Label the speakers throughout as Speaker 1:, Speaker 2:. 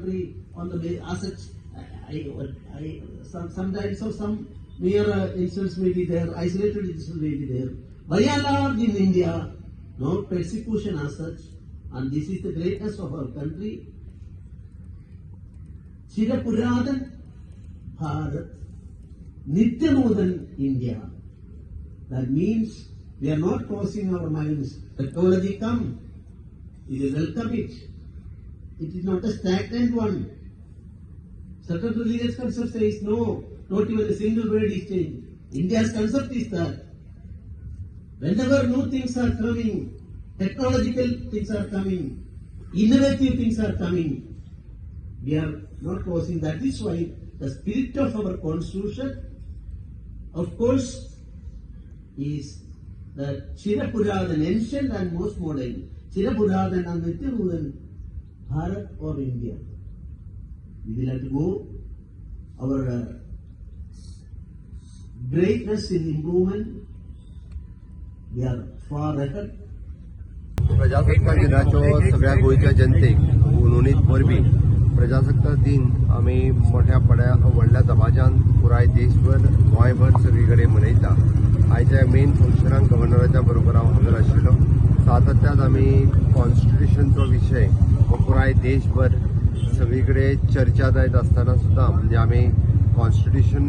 Speaker 1: country on the as such. Sometimes so some mere incidents may be there, isolated incidents may be there. By and large in India, no persecution as such, and this is the greatness of our country. Chirapuratan Bharat, Nityanootan India. That means we are not crossing our minds. Technology come, we will welcome it. It is not a stagnant one. Certain religious concept says no, not even a single word is changed. India's concept is that whenever new things are coming, technological things are coming, innovative things are coming, we are not closing. That is why the spirit of our constitution, of course, is the Chirapuratan, ancient and most modern, Chirapuratan and Nityanootan Bharat or India. We will have to go our greatness in improvement. We are far ahead.
Speaker 2: प्रजासत्ताक दिनाचो सगळ्या गोंयच्या जनतेक हुनहुनीत परबीं. प्रजासत्ताक दिन आमी मोठ्या पड्या व्हडल्या दबाज्यान पुराय देशभर, गोंयभर सगळी कडेन मनयता. आयच्या मेन फंक्शनाक गव्हर्नराच्या बरोबर हांव हजर आशिल्लो. सातत्यात आमी कॉन्स्टिट्युशनचो विशय हो पुराय देशभर सगळी कडेन चर्चा जायत आसतना सुद्दां, म्हणजे आमी कॉन्स्टिट्युशन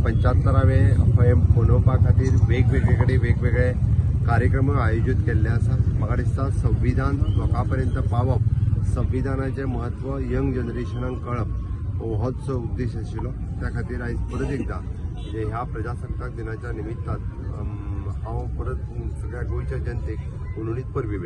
Speaker 2: 75वें हें मनोवपा खातीर वेगवेगळे कडेन वेगवेगळे कार्यक्रम आयोजीत केल्ले आसा. म्हाका दिसता संविधान लोकां पर्यंत पावप, संविधानाचें म्हत्व यंग जनरेशनाक कळप होच उद्देश आशिल्लो. त्या खातीर आयज परत एकदां म्हणजे ह्या प्रजासत्ताक दिनाच्या निमित्तान हांव परत सगळ्या गोंयच्या जनतेक हुनहुनीत परबीं भेटयतां.